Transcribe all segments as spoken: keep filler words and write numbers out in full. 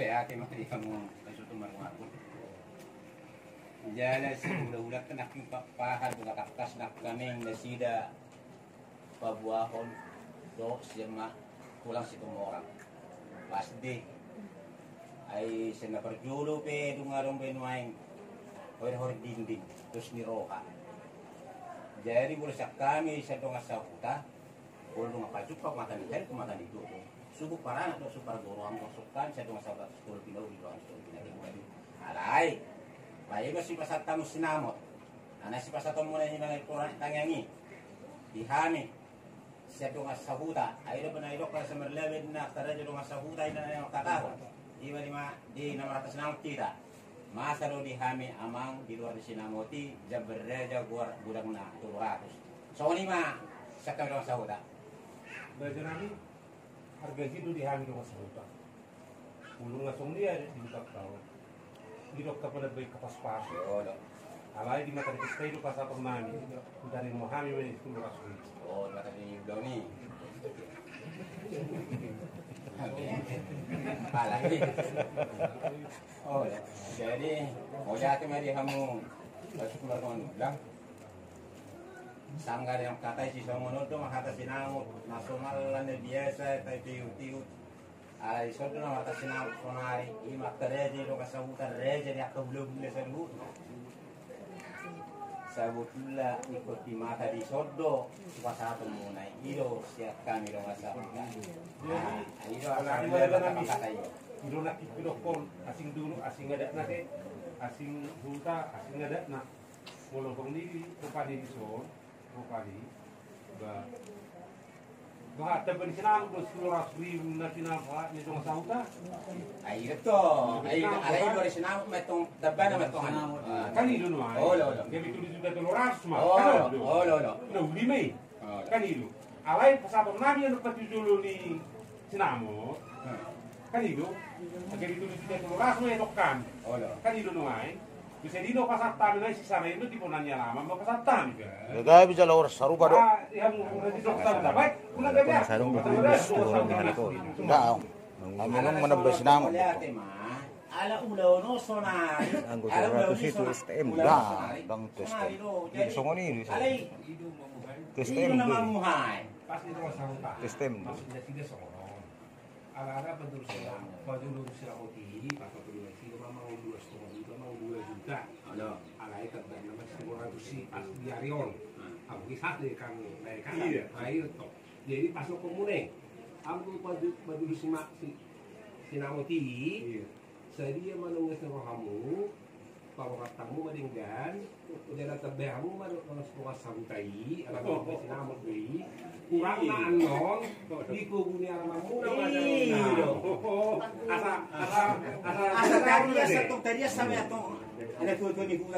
Pe ate ma di hamu, pasu tu marmargo. Jala si hula-hula tenang pa pahar tu tangkas nangkaning nasida pabuahon do sian ma tulang si tumorang. Pasti. Ai sian na parjolo pe dung adong be nuaeng hori-hori dinding dos ni roha. Jadi molo sian hami sian dongan sahuta, molo dung pajumpang mata ni hel tu mata ni tutu, suhut paranak do suhut parguru, anggo sungkan sian dongan sahuta, sitolu pinauli do, sitolu pinauli. Alai, alai ma sipasahat hamu sinamot. Ana sipasahaton muna i manang i porang tangiang i. Di hami sian dongan sahuta, ai do pernah idok ka samarlabe na taraja dongan sahuta i na mangkatahon. Ima di ma di na marhata sinamot hita. Masa do di hami amang di luar ni sinamot i, jambar raja goar godangna tolu ratus. Songon i ma sian hami dongan sahuta. Raja nami, harga hidup di hami dongan sahuta. Ulung na songon dia di utak tau. Didok ka pala baik kapas-pas. Alai di mata ni pesta i do pasahaton nami. Udah ni mo hami mani sepuluh ratus ribu. Oh, mata ni udah ni. Pala ni. Oh, jadi, oh, jadi ma di hamu. Pasu tu marmargo. Sanggar yang katai si songon on do ma hata sinamot. Na somal na biasa tai tiut-tiut. Alai songon na marhata sinamot sonari, ima angka raja i do angka sahuta, raja ni angka hula-hula saluhutna. Sabotulna ingkon di mata di son do pasahaton muna i do sian hami dongan sahuta. Nah, i do asal muna di mata i. I do na hudok on, asing dulu, asing adatna te, asing huta, asing adatna. Molo songon i rupani di son, rupani, ba, ba, tamba ni sinamot do sepuluh ratus ribu na sinamot ni dongan sahuta. Ai, betul. Ai, alai do sinamot ma tong, tamba na ma tong. Kan i do nuaeng. Olo, olo. Gabe tolu juta tolu ratus ma. Olo, olo. Na uli ma i. Kan i do. Alai pasahaton nami anu patujolo ni sinamot. Kan i do. Gabe tolu juta tolu ratus ma i tong kan. Kan i do nuaeng. Bisa di do pasahat hami na i sisara i do di bona ni alaman ma pasahat hami kan. Gabe jala horas sarupa do. Di hamu di dongan sahuta baik. Unang gabe. Sarung betul di situ orang di halako. Enggak. Kami nang menebas nama. Ala ulaon sonari. Anggo dua ratus itu S T M dah, bang tu S T M. Jadi songon i do. Tu S T M do. Tu S T M do. Ala-ala penurus sila, penurus sila koti, pas penurus sila ma mangan dua setengah juta, mangan dua juta. Alai terdana masih dua ratus si pas di ari on. Aku kisah deh kan, naik kan. Iya. Nah, itu toh. Jadi pas lo komune, aku penurus si sinamot i. Sadia ma nunga si rohamu, paborhat hamu ma denggan, jala tamba hamu ma dongan sahuta i, ala dongan sinamot do i, kurang na annon, di pogu ni alamanmuna ma. Asa, asa, asa, asa tarias, asa tong tarias sampe antong. Ada tua-tua ni huta.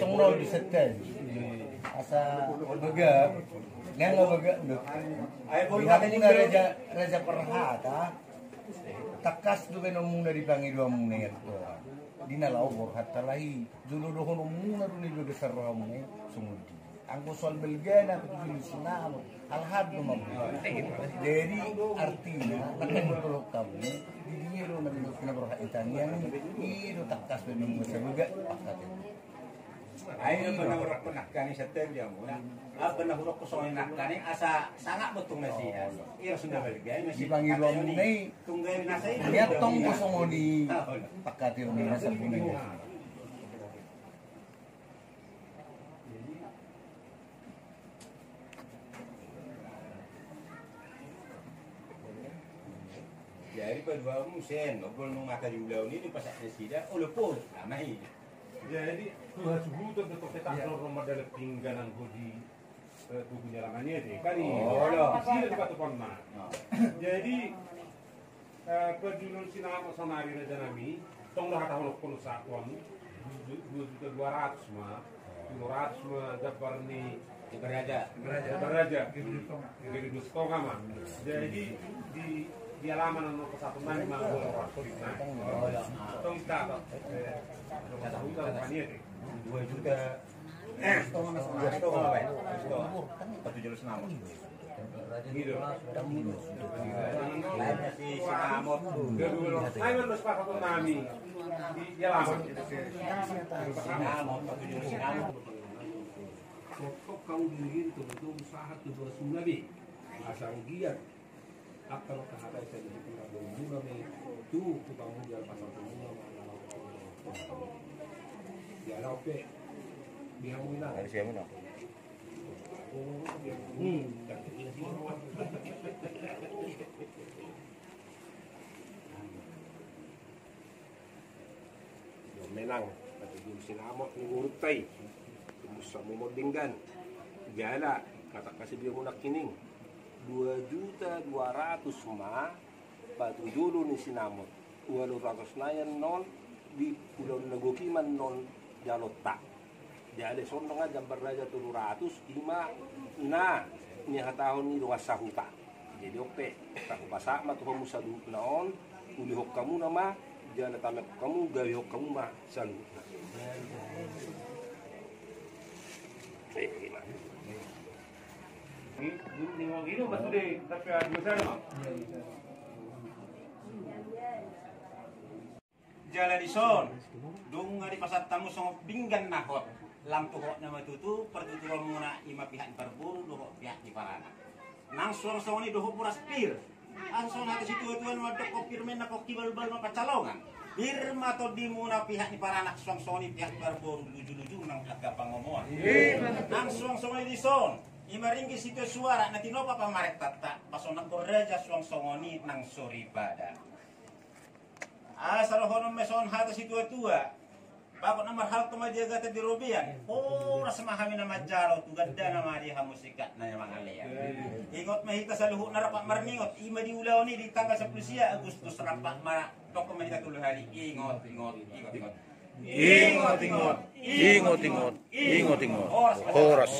Songon on di setel. Asa bagak. Nang bagak do. Di hamuna raja, raja parhata. Tangkas do baenonmuna di pangidoanmuna i antong. Di na laho borhat halak i. Jolo dohononmuna do na di bagasan rohamuna i. Songon dia. Anggo soal balgana, patujolo ni sinamot, alham do ma. Jadi artina, nangkaning tolong hamu, di dia do na binoto na borhat i tangiang i, i do tangkas do na masa bagak, pangkataion. Ai pernah hudok nangkaning setel dia muna. Pernah hudok songon nangkaning asa sangap betul nasida. Ia sudah balga, masih di pangidoanmuna i. Tunggal nasa i. Ia tong songon i. Pangkataion na sabunai. Jadi paduamu sen, obrol nung mata di ulaon i, pasahat nasida, olo pol, sama i. Jadi tu hasuhuton tu toketah lorong madalam pinggan anggo di tugu ni alaman i ate. Kan i. Olo. Sida tu patuponna. Jadi Eh, pajulon sinamot sonari raja nami, tong do hatahonon sakuan, dua juta dua ratus ma, dua ratus ma jambar ni jambar raja. Jambar raja. Jadi dua setengah ma. Jadi di, di alaman na pasahaton nami ma dua ratus. Tong kita, eh, kata hutan tani ate. Dua juta. Sotok kau diri tu betul usaha tu dua sumna be. Asal giat. Akan kahatai saya di tengah dua muna me tu tukang muda pasal muna mana. Ya lah oke. Dia muna. Harus dia muna. Hmm. Menang, patuju sinamot ni gurutta i. Tumbus samu mondinggan. Jala, kata kasih dia munak kining. Dua juta dua ratus ma, patujolo ni sinamot. Ualu ratus nai annon, di ulaon na gok i ma annon, jalotta. Jadi songon na jambar raja tolu ratus, ima na, ni hatahon ni dongan sahuta. Jadi ope, tahu pasak ma tu hamu saluhutna on, ulihon hamu nama, jala tame hamu, gawehon hamu ma saluhutna. Eh, ima. Jala dison, dung nga dipasahat hamu songon pinggan na hot, lam tu hot nama tutu, partuturonmuna ima pihak ni parboru, dohot pihak ni paranak. Nang suang songon i dohot boras pir. Asa songon hata situatua na mandok pir menang pongki balbal ma pansalongan. Pir ma tondimuna pihak ni paranak suang songon i pihak ni parboru lujuluju nang angka pangomoan. Nang suang songon i dison, ima ringgit sitio suara na tinopa pamarentanta, pasonang raja suang songon i nang soripada. Asa dohonon ma songon hata situatua. Bagot na marhalto ma di agatan di robean. Horas ma hami na manjalo tu gandana ma di hamu singkat na mangalean. Ingot ma hita saluhutna rap marningot. Ima di ulaon i di tanggal sampulu sia Agustus rap ma tongko ma hita tolu hali. Ingot, ingot, ingot, ingot. Ingot, ingot, ingot, ingot, ingot. Horas. Horas.